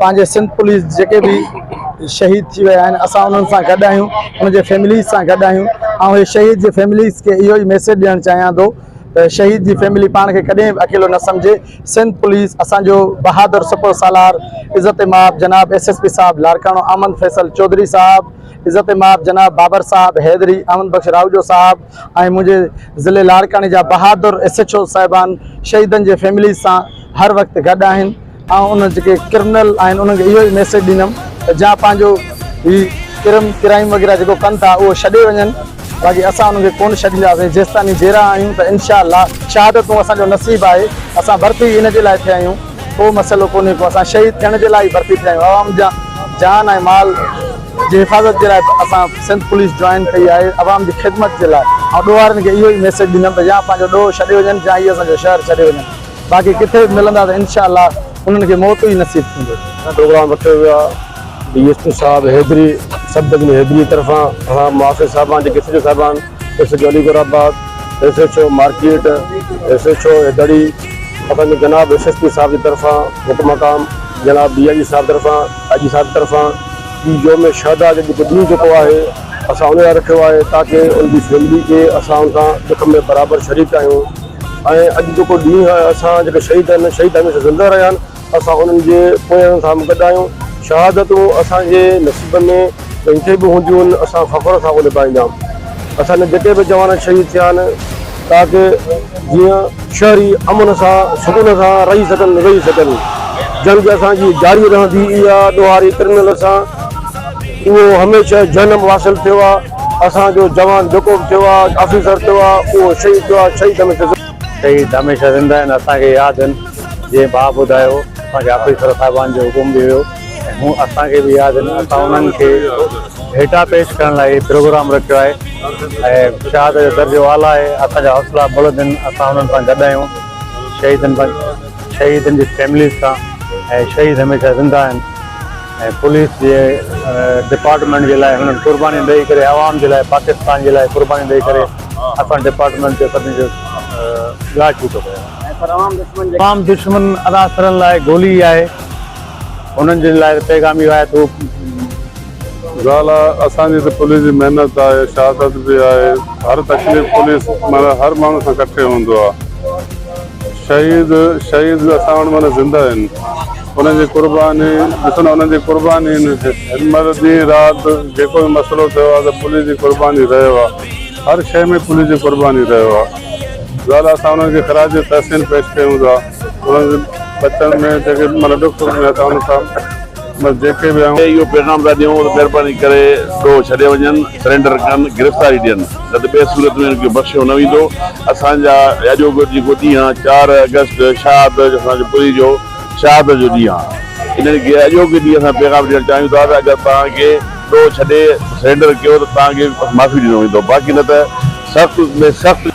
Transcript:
پنهنجي سنڌ پوليس جيڪي به شهيد ٿي ويا آهن اسان انهن سان گڏ آهيون ان جي فيمليز سان گڏ آهيون آئون هي شهيد جي فيمليز کي اهو ئي ميسيج ڏيڻ چاهيان ٿو ته شهيد جي فيملي پاڻ کي ڪڏهن به اڪيلو نه سمجهي سنڌ پوليس اسان جو بهادر سپر سالار عزت ماب جناب ايس ايس پي صاحب لاڙڪاڻو احمد فيصل چوڌري صاحب عزت ماب جناب بابر صاحب حيدري احمد بخش راهوجو صاحب ۽ منهنجي ضلعي لاڙڪاڻي جا بهادر ايس ايڇ او صاحبان شهيدن جي فيمليز سان هر وقت گڏ آهن. آئون انهن جيڪي ڪرمنل آهن انهن کي اهو ئي ميسيج ڏيندم ته جا پنهنجو هي ڪرم ڪرائيم وغيره جيڪو ڪن ٿا اهو ڇڏي وڃن باقي اسان انهن کي ڪونه ڇڏينداسين جيستاني جيئرا آهيون ته انشاء الله شهادتون اسان جو نصيب آهي اسان ڀرتي ان جي لاء ٿيا آهيون ڪو مسئلو ڪونهي ڪو اسان شهيد ٿيڻ جي لاء ئي ڀرتي ٿيا آهيون عوام جا جان ۽ مال جي حفاظت جي لاء اسان سنڌ پوليس جوائن ڪئي آهي عوام جي خدمت جي لاء آئون ڏوهارين کي اهو ئي ميسيج ڏيندم ته يا پنهنجو ڏوهه ڇڏي وڃن يا هي اسان جو شهر ڇڏي وڃن. باقي ڪٿي به ملندا ته انشاء الله انهن کي موت ئي نصيب ٿيندو. پروگرام رکيو ويو آهي ڊي ايس پي صاحب حيدري سب ڊويزن حيدري طرفان اسان محافظ صاحبان جيڪي ايس ايچ او صاحبان S H O Ali Goharabad S H O market S H O Haidri اسان جي جناب ايس ايس پي صاحب جي طرفان حڪم مقام جناب ڊي I جي صاحب طرفان آء جي صاحب طرفان هي يوم شهداء جو جيڪو ڏينهن جيڪو آهي اسان ان لاء رکيو آهي تاڪه ان جي فيملي کي اسان ان سان ڏک ۾ برابر شريڪ آهيون ۽ اڄ جيڪو ڏينهن آهي اسان جيڪي شهيد آهن شهيد هميشه زنده رهيا آهن اسان انهن جي پويان سان به گڏ آهيون شهادتون اسان جي نصيب ۾ ڪنهن کي به هونديون آهن اسان فخر سان اهو نڀائيندا اسان جا جيڪي به جوان شهيد ٿيا آهن تاڪه جيئن شهري امن سان سڪون سان رهي سگهن ويهي سگهن جنگ اسان جي جاري رهندي اها ڏوهاري ڪرمنل سان اهو هميشه جهنم واصل ٿيو آهي اسان جو جوان جيڪو به ٿيو آهي آفيسر ٿيو آهي اهو شهيد ٿيو آهي شهيد هميشه شهيد هميشه زنده آهن اسان کي ياد آهن جيئن ڀاء ٻڌايو اسان کي آفيسر صاحبان جو حڪم به هيو ۽ هو اسان کي به ياد آهن اسان انهن کي ڀيٽا پيش ڪرڻ لاء هي پروگرام رکيو آهي ۽ شهادت جو درجو اعليٰ آهي اسان جا حوصلا بلند آهن اسان انهن سان گڏ آهيون شهيدن سان شهيدن جي فيمليز سان ۽ شهيد هميشه زنده آهن ۽ پوليس جي ڊپارٽمينٽ جي لاء هنن قربانيون ڏئي ڪري عوام جي لاء پاڪستان جي لاء قربانيون ڏئي ڪري اسان ڊپارٽمينٽ جو سڀني جو ڳاهه ڇوٽو ڪيو آهي. عوام دشمن عناصرن لاء گولي آهي انهن جي لاء پيغام اهو آهي ته هو. ڳالهه آهي اسان جي ته پوليس جي محنت آهي شهادت به آهي هر تڪليف پوليس معنيٰ هر ماڻهو سان ڪٺي هوندو آهي شهيد شهيد اسان وٽ معنيٰ زنده آهن انهن جي قرباني ڏسو نه انهن جي قرباني هن مهل ڏينهن رات جيڪو به مسئلو ٿيو آهي ته پوليس جي قرباني رهيو آهي هر شيء ۾ پوليس جي قرباني رهيو آهي ڳالهه اسان انهن کي خراج تحسين پيش ڪيون ٿا انهن جي ٻچن ۾ جيڪي معنيٰ ڏک ۾ اسان انهن سان بس جيڪي به آهيون. اهو پيغام ٿا ڏيون ته مهرباني ڪري ڏوهه ڇڏي وڃن، سرينڊر ڪن، گرفتاري ڏين نه ته ٻئي صورت ۾ انهن کي بخشيو نه ويندو. اسان جا اڄوڪو جيڪو ڏينهن آهي چار آگسٽ شهادت اسان جو پوليس جو شهادت جو ڏينهن آهي انهن کي اڄوڪي ڏينهن اسان پيغام ڏيڻ چاهيون ٿا ته اگر توهان کي ڏوهه ڇڏي سرينڊر ڪيو ته توهان کي معافي ڏنو ويندو باقي نه ته سخت ۾ سخت.